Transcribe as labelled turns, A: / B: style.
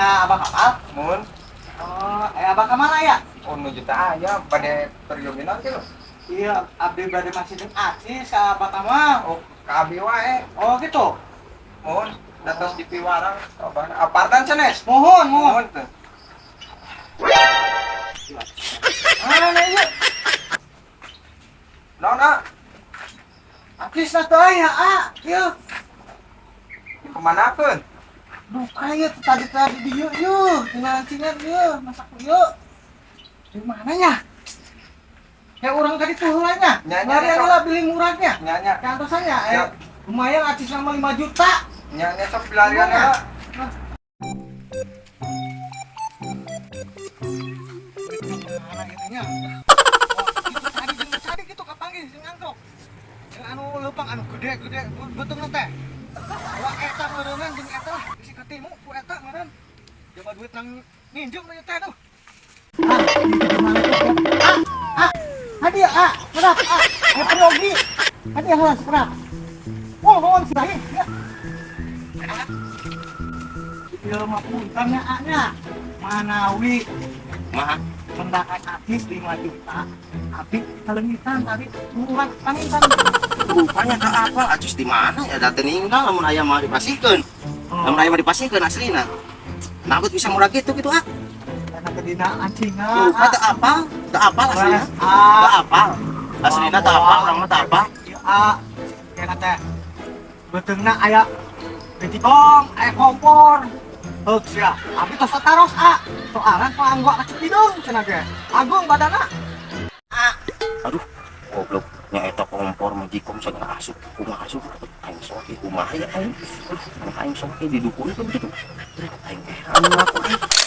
A: ka Abah Kamal.
B: Mun.
A: Oh, Abah Kamal aya?
B: Oh, nuju teh aya bade perjoginan kitu.
A: Iya, abdi bade masih acis ka Abah Kamal.
B: Oh, ka abi wae.
A: Oh, gitu.
B: Mun, datos di piwarang abahna. Apartan sanes?
A: Mohon, mohon.
B: Mohon teh.
A: Mana ieu?
B: Naon, ah?
A: Acisna teu aya, ah. Ieu.
B: Dikemanakeun?
A: Duh, aya tuh tadi-tadi di ieu ieu, tinggal cingan ieu, masak ieu. Di mana nya? Ya urang tadi tuh heula nya.
B: Nya, nya,
A: Larian
B: sok.
A: heula beli murahnya.
B: Nya nya.
A: Kantosannya
B: Siap.
A: Lumayan acis sama 5 juta.
B: Nya nya sok bilarian
A: Gimana?
B: heula.
A: Mana gitu nya? Oh, itu tadi jeung tadi gitu kapanggih sing ngangkrok. Jeung anu leumpang anu gede-gede beutungna teh. Wah eta meureunnan jeung eta lah bisi ketimu ku eta meureun. Coba duit nang nginjem ieu teh tuh. Ah, gimana tuh? Ah, ah, hadiah ah, kedap ah, aya peryogi. Hadiah heula sekedap. Oh, nuhun si bayi. Ya. Ieu mah punten nya ah nya. Manawi
C: Kumaha?
A: mendakan artis 5 juta, tapi kalengitan tadi murah pangintan.
C: Rupanya ka apal acis di mana ya da teu ninggal lamun aya mah dipasihkeun. Lamun aya mah dipasihkeun aslina. Nah, bisa murah gitu gitu ah.
A: Karena kedina ancingan.
C: Lupa teu apal, teu apal aslina. Teu apal. Aslina teu apal, urang mah teu apal.
A: Ieu ah, kena teh. Beuteungna aya Magicom, aya kompor. Heuk sia, abi tos taros ah. Soalan panggo ka Cipidung cenah ge. Agung badana. Ah,
C: Aduh, goblok nya eta kompor magicom sagala asup, kumaha asup aing sok ieu kumaha ya aing. Aduh, aing sok ieu didukun teh begitu. Aing eh anu ngaku aing.